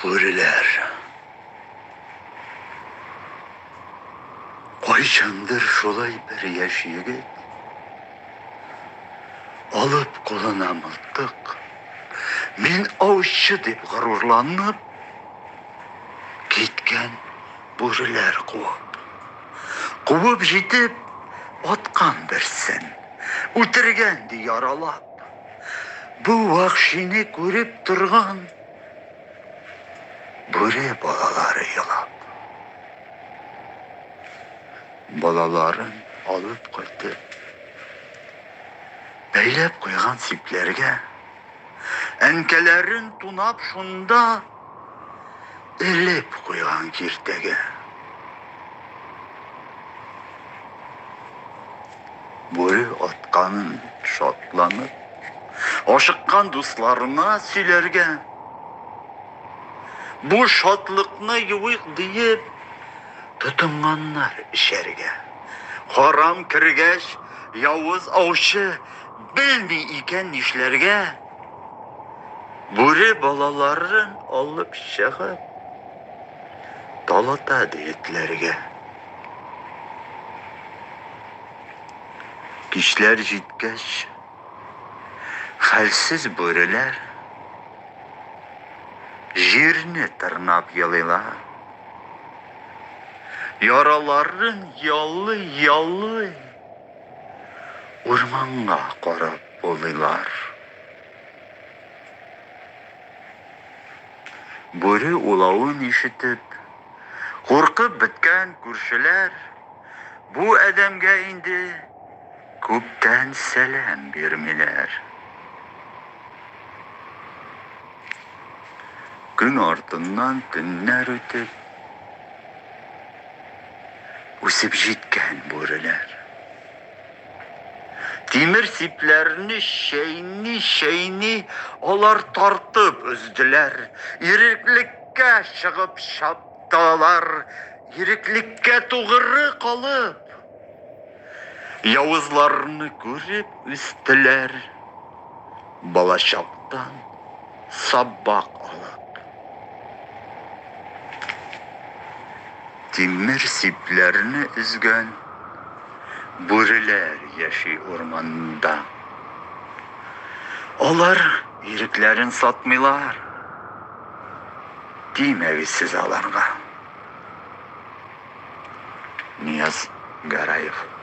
Бүреләр. Кайчандыр шулай бер яшь егет алып кулына мылтык, мин аучы дип горурланып, киткән бүреләр куып. Куып җитеп, аткан берсен, үтергән ди яралап. Бу вәхшине күреп торган Бүре балалары елап. Балаларын алып кайтып, бәйләп куйган сипләргә, әнкәләрен тунап шунда элеп куйган киртәгә. Бүре атканын шатланып, ашыккан дусларына сөйләргә. Бу шатлыкны юыйк диеп, тотынганнар эчәргә. Харам кергәч, явыз аучы белми икән нишләргә. Бүре балаларын алып чыгып, талата ди этләргә. Кичләр җиткәч, хәлсез бүреләр җирне тырнап елыйлар. Яраларын ялый-ялый урманга карап улыйлар. Бүре улавын ишетеп, куркып беткән күршеләр бу адәмгә инде күптән сәлам бирмиләр. Көн артыннан төннәр үтеп, үсеп җиткән бүреләр. Тимер сипләрне чәйни-чәйни алар тартып өзделәр. Иреклеккә чыгып чаптылар, иреклеккә тугры калып, явызларны күреп үстеләр. Балачактан сабак алып. Тимер сипләрне өзгән бүреләр яши урманда. Алар ирекләрен сатмыйлар. Тимәгез сез аларга. Нияз Гараев.